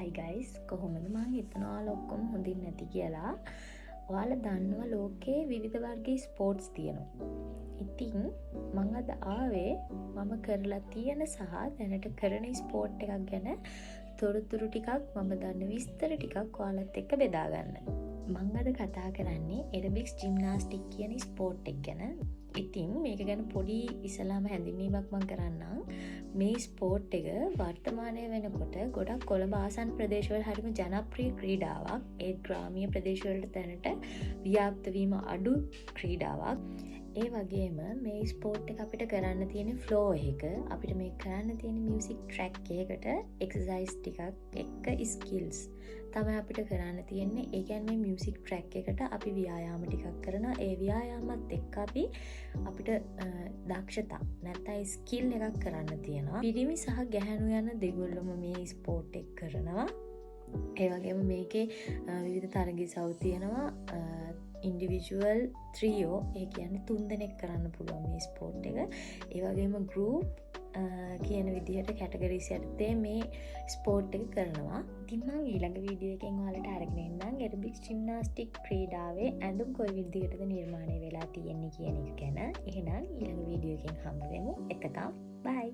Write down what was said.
හයි guys, කොහොමද? මං හිතනවා ඔයාලා ඔක්කොම හොඳින් ඇති කියලා. ඔයාලා දන්නවා ලෝකේ විවිධ වර්ගයේ ස්පෝර්ට්ස් තියෙනවා. ඉතින් මං අද ආවේ මම කරලා තියෙන සහ දැනට කරන ස්පෝර්ට් එකක් ගැන තොරතුරු ටිකක්, මම දන්න විස්තර ටිකක් ඔයාලත් එක්ක බෙදා ගන්න. මං අද කතා කරන්නේ එරොබික්ස් ජිම්නාස්ටික් කියන ස්පෝර්ට් එක ගැන. ඉතින් මේක ගැන පොඩි ඉස්සලාම හැඳින්වීමක් මං කරන්නම්. මේ ස්පෝර්ට් එක වර්තමානය වෙනකොට ගොඩක් කොළඹ ආසන්න ප්‍රදේශවල හරිම ජනප්‍රිය ක්‍රීඩාවක්. ඒත් ග්‍රාමීය ප්‍රදේශවලට දැනට ව්‍යාප්ත වීම අඩු ක්‍රීඩාවක්. ඒ වගේම මේ ස්පෝර්ට් එක අපිට කරන්න තියෙන ෆ්ලෝ එක, අපිට මේ කරන්න තියෙන මියුසික් ට්‍රැක් එකකට එක්සර්සයිස් ටිකක් එක්ක ස්කිල්ස් තමයි අපිට කරන්න තියෙන්නේ. ඒ කියන්නේ මේ මියුසික් ට්‍රැක් එකට අපි ව්‍යායාම ටිකක් කරනවා. ඒ ව්‍යායාමත් එක්ක අපි අපිට දක්ෂතා නැත්නම් ස්කිල් එකක් කරන්න තියෙනවා. පිරිමි සහ ගැහැණු යන දෙගොල්ලොම මේ ස්පෝර්ට් එක කරනවා. ඒ වගේම මේකේ විවිධ තරග ඉසව් තියෙනවා. ඉන්ඩිවිජුවල්, ට්‍රියෝ, ඒ කියන්නේ තුන් දෙනෙක් කරන්න පුළුවන් මේ ස්පෝර්ට් එක. ඒ වගේම ගෲප් කියන විදිහට කැටගරිස් යටතේ මේ ස්පෝර්ට් එක කරනවා. ඉතින් මං ඊළඟ වීඩියෝ එකෙන් ඔයාලට අරගෙන එන්නම් එරොබික්ස් ජිම්නාස්ටික් ක්‍රීඩාවේ ඇඳුම් කොයි විදිහටද නිර්මාණය වෙලා තියෙන්නේ කියන එක ගැන. එහෙනම් ඊළඟ වීඩියෝ එකෙන් හම්බ වෙමු. එතකම් බයි.